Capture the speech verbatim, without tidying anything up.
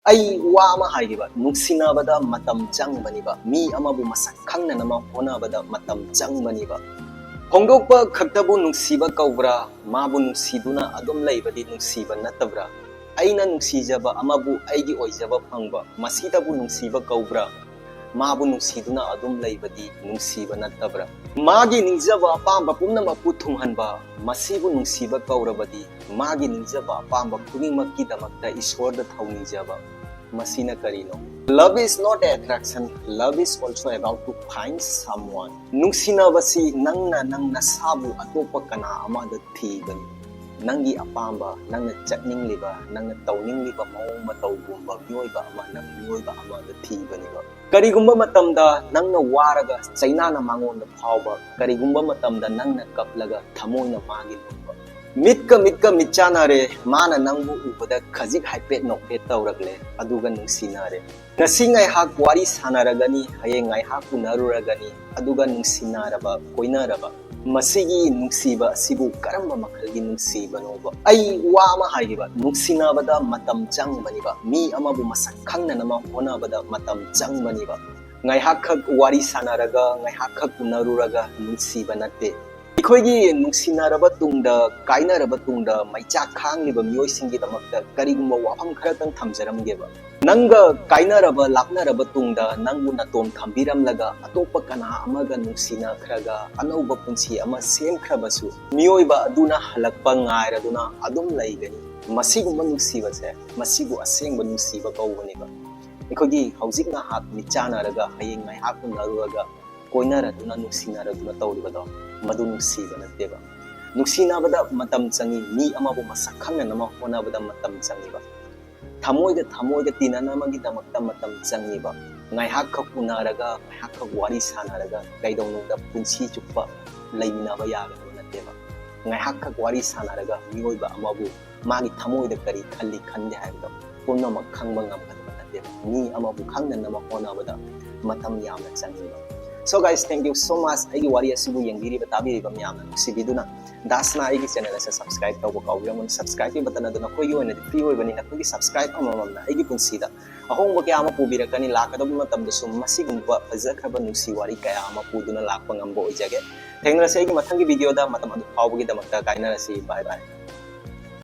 ꯑꯩ ꯋꯥ ꯑꯃ ꯍꯥꯏꯒꯦꯕ, ꯅꯨꯡꯁꯤꯅꯕꯗ ꯃꯇꯝ ꯆꯪꯕꯅꯤꯕ, ꯃꯤ ꯑꯃꯕꯨ ꯃꯁꯛ ꯈꯪꯅꯅꯕ ꯍꯣꯠꯅꯕꯗ ꯃꯇꯝ ꯆꯪꯕꯅꯤꯕ꯫ ꯐꯣꯡꯗꯣꯛꯄ ꯈꯛꯇꯕꯨ ꯅꯨꯡꯁꯤꯕ ꯀꯧꯕ꯭ꯔꯥ? ꯃꯥꯕꯨ ꯅꯨꯡꯁꯤꯗꯨꯅ ꯑꯗꯨꯝ ꯂꯩꯕꯗꯤ ꯅꯨꯡꯁꯤꯕ ꯅꯠꯇꯕ꯭ꯔꯥ? ꯑꯩꯅ ꯅꯨꯡꯁꯤꯖꯕ ꯑꯃꯕꯨ ꯑꯩꯒꯤ ꯑꯣꯏꯖꯕ ꯐꯪꯕ, ꯃꯁꯤꯗꯕꯨ ꯅꯨꯡꯁꯤꯕ ꯀꯧꯕ꯭ꯔꯥ? ꯃꯥꯕꯨ ꯅꯨꯡꯁꯤꯗꯨꯅ ꯑꯗꯨꯝ ꯂꯩꯕꯗꯤ ꯅꯨꯡꯁꯤꯕ ꯅꯠꯇꯕ꯭ꯔꯥ? ꯃꯥꯒꯤ ꯅꯤꯡꯖꯕ ꯑꯄꯥꯝꯕ ꯄꯨꯝꯅꯃꯛꯄꯨ ꯊꯨꯡꯍꯟꯕ, ꯃꯁꯤꯕꯨ ꯅꯨꯡꯁꯤꯕ ꯀꯧꯔꯕꯗꯤ ꯃꯥꯒꯤ ꯅꯤꯡꯖꯕ ꯑꯄꯥꯝꯕ ꯈꯨꯗꯤꯡꯃꯛꯀꯤꯗꯃꯛꯇ ꯏꯁꯣꯔꯗ ꯊꯧꯅꯤꯖꯕ, ꯃꯁꯤꯅ ꯀꯔꯤꯅꯣ? Love is not attraction, love is also about to find someone. ꯅꯨꯡꯁꯤꯅꯕꯁꯤ ꯅꯪꯅ ꯅꯪ ꯅꯁꯥꯕꯨ ꯑꯇꯣꯞꯄ ꯀꯅꯥ ꯑꯃꯗ ꯊꯤꯕꯅꯤ꯫ ꯅꯪꯒꯤ ꯑꯄꯥꯝꯕ, ꯅꯪꯅ ꯆꯠꯅꯤꯡꯂꯤꯕ, ꯅꯪꯅ ꯇꯧꯅꯤꯡꯂꯤꯕ ꯃꯑꯣꯡ ꯃꯇꯧꯒꯨꯝꯕ ꯃꯤꯑꯣꯏꯕ ꯑꯃ, ꯅꯪ ꯃꯤꯑꯣꯏꯕ ꯑꯃꯗ ꯊꯤꯕꯅꯤꯕ꯫ ꯀꯔꯤꯒꯨꯝꯕ ꯃꯇꯝꯗ ꯅꯪꯅ ꯋꯥꯔꯒ ꯆꯩꯅꯥꯅ ꯃꯉꯣꯟꯗ ꯐꯥꯎꯕ, ꯀꯔꯤꯒꯨꯝꯕ ꯃꯇꯝꯗ ꯅꯪꯅ ꯀꯞꯂꯒ ꯊꯃꯣꯏꯅ ꯃꯥꯒꯤ ꯂꯨꯝꯕ, ꯃꯤꯠꯀ ꯃꯤꯠꯀ ꯃꯤꯠ ꯆꯥꯟꯅꯔꯦ, ꯃꯥꯅ ꯅꯪꯕꯨ ꯎꯕꯗ ꯈꯖꯤꯛ ꯍꯥꯏꯐꯦꯠ ꯅꯣꯛꯐꯦꯠ ꯇꯧꯔꯛꯂꯦ, ꯑꯗꯨꯒ ꯅꯨꯡꯁꯤꯅꯔꯦ꯫ ꯉꯁꯤ ꯉꯥꯏꯍꯥꯛ ꯋꯥꯔꯤ ꯁꯥꯟꯅꯔꯒꯅꯤ, ꯍꯌꯦꯡ ꯉꯥꯏꯍꯥꯛ ꯎꯅꯔꯨꯔꯒꯅꯤ, ꯑꯗꯨꯒ ꯅꯨꯡꯁꯤꯅꯔꯕ, ꯀꯣꯏꯅꯔꯕ꯫ ꯃꯁꯤꯒꯤ ꯅꯨꯡꯁꯤꯕ ꯑꯁꯤꯕꯨ ꯀꯔꯝꯕ ꯃꯈꯜꯒꯤ ꯅꯨꯡꯁꯤꯕꯅꯣꯕ? ꯑꯩ ꯋꯥ ꯑꯃ ꯍꯥꯏꯒꯦꯕ, ꯅꯨꯡꯁꯤꯅꯕꯗ ꯃꯇꯝ ꯆꯪꯕꯅꯤꯕ, ꯃꯤ ꯑꯃꯕꯨ ꯃꯁꯛ ꯈꯪꯅꯅꯕ ꯍꯣꯠꯅꯕꯗ ꯃꯇꯝ ꯆꯪꯕꯅꯤꯕ꯫ ꯉꯥꯏꯍꯥꯛꯈꯛ ꯋꯥꯔꯤ ꯁꯥꯟꯅꯔꯒ, ꯉꯥꯏꯍꯥꯛꯈꯛ ꯎꯅꯔꯨꯔꯒ ꯅꯨꯡꯁꯤꯕ ꯅꯠꯇꯦ꯫ ꯑꯩꯈꯣꯏꯒꯤ ꯅꯨꯡꯁꯤꯅꯔꯕ ꯇꯨꯡꯗ, ꯀꯥꯏꯅꯔꯕ ꯇꯨꯡꯗ ꯃꯩꯆꯥꯛ ꯈꯥꯡꯂꯤꯕ ꯃꯤꯑꯣꯏꯁꯤꯡꯒꯤꯗꯃꯛꯇ ꯀꯔꯤꯒꯨꯝꯕ ꯋꯥꯐꯝ ꯈꯔꯇꯪ ꯊꯝꯖꯔꯝꯒꯦꯕ꯫ ꯅꯪꯒ ꯀꯥꯏꯅꯔꯕ, ꯂꯥꯞꯅꯔꯕ ꯇꯨꯡꯗ ꯅꯪꯕꯨ ꯅꯇꯣꯝ ꯊꯝꯕꯤꯔꯝꯂꯒ ꯑꯇꯣꯞꯄ ꯀꯅꯥ ꯑꯃꯒ ꯅꯨꯡꯁꯤꯅꯈ꯭ꯔꯒ ꯑꯅꯧꯕ ꯄꯨꯟꯁꯤ ꯑꯃ ꯁꯦꯝꯈ꯭ꯔꯕꯁꯨ, ꯃꯤꯑꯣꯏꯕ ꯑꯗꯨꯅ ꯍꯜꯂꯛꯄ ꯉꯥꯏꯔꯗꯨꯅ ꯑꯗꯨꯝ ꯂꯩꯒꯅꯤ꯫ ꯃꯁꯤꯒꯨꯝꯕ ꯅꯨꯡꯁꯤꯕꯁꯦ, ꯃꯁꯤꯕꯨ ꯑꯁꯦꯡꯕ ꯅꯨꯡꯁꯤꯕ ꯀꯧꯕꯅꯦꯕ꯫ ꯑꯩꯈꯣꯏꯒꯤ ꯍꯧꯖꯤꯛ ꯉꯥꯏꯍꯥꯛ ꯃꯤꯠ ꯆꯥꯟꯅꯔꯒ, ꯍꯌꯦꯡ ꯉꯥꯏꯍꯥꯛ ꯎꯅꯔꯨꯔꯒ, ꯀꯣꯏꯅꯔꯗꯨꯅ, ꯅꯨꯡꯁꯤꯅꯔꯗꯨꯅ ꯇꯧꯔꯤꯕꯗꯣ, ꯃꯗꯨ ꯅꯨꯡꯁꯤꯕ ꯅꯠꯇꯦꯕ꯫ ꯅꯨꯡꯁꯤꯅꯕꯗ ꯃꯇꯝ ꯆꯪꯏ, ꯃꯤ ꯑꯃꯕꯨ ꯃꯁꯛ ꯈꯪꯅꯅꯕ ꯍꯣꯠꯅꯕꯗ ꯃꯇꯝ ꯆꯪꯏꯕ꯫ ꯊꯃꯣꯏꯗ ꯊꯃꯣꯏꯒ ꯇꯤꯟꯅꯅꯕꯒꯤꯗꯃꯛꯇ ꯃꯇꯝ ꯆꯪꯏꯕ꯫ ꯉꯥꯏꯍꯥꯛꯈꯛ ꯎꯅꯔꯒ, ꯉꯥꯏꯍꯥꯛꯈꯛ ꯋꯥꯔꯤ ꯁꯥꯟꯅꯔꯒ ꯀꯩꯗꯧꯅꯨꯡꯗ ꯄꯨꯟꯁꯤ ꯆꯨꯞꯄ ꯂꯩꯃꯤꯟꯅꯕ ꯌꯥꯒꯗꯕ ꯅꯠꯇꯦꯕ꯫ ꯉꯥꯏꯍꯥꯛꯈꯛ ꯋꯥꯔꯤ ꯁꯥꯟꯅꯔꯒ ꯃꯤꯑꯣꯏꯕ ꯑꯃꯕꯨ ꯃꯥꯒꯤ ꯊꯃꯣꯏꯗ ꯀꯔꯤ ꯈꯜꯂꯤ ꯈꯟꯗꯦ ꯍꯥꯏꯕꯗꯣ ꯄꯨꯝꯅꯃꯛ ꯈꯪꯕ ꯉꯝꯒꯗꯕ ꯅꯠꯇꯦꯕ꯫ ꯃꯤ ꯑꯃꯕꯨ ꯈꯪꯅꯅꯕ ꯍꯣꯠꯅꯕꯗ ꯃꯇꯝ ꯌꯥꯝꯅ ꯆꯪꯏꯕ꯫ So guys, thank you so much ꯑꯩꯒꯤ ꯋꯥꯔꯤ ꯑꯁꯤꯕꯨ ꯌꯦꯡꯕꯤꯔꯤꯕ, ꯇꯥꯕꯤꯔꯤꯕ ꯃꯌꯥꯝꯅ ꯅꯨꯡꯁꯤꯕꯤꯗꯨꯅ ꯗꯥꯁꯅ ꯑꯩꯒꯤ ꯆꯦꯅꯦꯜ ꯑꯁꯦ ꯁꯕꯁꯀ꯭ꯔꯥꯏꯕ ꯇꯧꯕ ꯀꯥꯎꯕꯤꯔꯝꯒꯅꯨ꯫ ꯁꯕꯁꯀ꯭ꯔꯥꯏꯕꯀꯤ ꯕꯇꯟ ꯑꯗꯨ ꯅꯈꯣꯏꯒꯤ ꯑꯣꯏꯅꯗꯤ ꯐ꯭ꯔꯤ ꯑꯣꯏꯕꯅꯤ꯫ ꯅꯈꯣꯏꯒꯤ ꯁꯕꯁꯀ꯭ꯔꯥꯏꯕ ꯑꯃꯃꯝꯅ ꯑꯩꯒꯤ ꯄꯨꯟꯁꯤꯗ ꯑꯍꯣꯡꯕ ꯀꯌꯥ ꯑꯃ ꯄꯨꯕꯤꯔꯛꯀꯅꯤ꯫ ꯂꯥꯛꯀꯗꯕ ꯃꯇꯝꯗꯁꯨ ꯃꯁꯤꯒꯨꯝꯕ ꯐꯖꯈ꯭ꯔꯕ ꯅꯨꯡꯁꯤ ꯋꯥꯔꯤ ꯀꯌꯥ ꯑꯃ ꯄꯨꯗꯨꯅ ꯂꯥꯛꯄ ꯉꯝꯕ ꯑꯣꯏꯖꯒꯦ꯫ ꯊꯦꯡꯅꯔꯁꯤ ꯑꯩꯒꯤ ꯃꯊꯪꯒꯤ ꯚꯤꯗꯤꯑꯣꯗ꯫ ꯃꯇꯝ ꯑꯗꯨ ꯐꯥꯎꯕꯒꯤꯗꯃꯛꯇ ꯀꯥꯏꯅꯔꯁꯤ꯫ ꯕꯥꯏ ꯕꯥꯏ꯫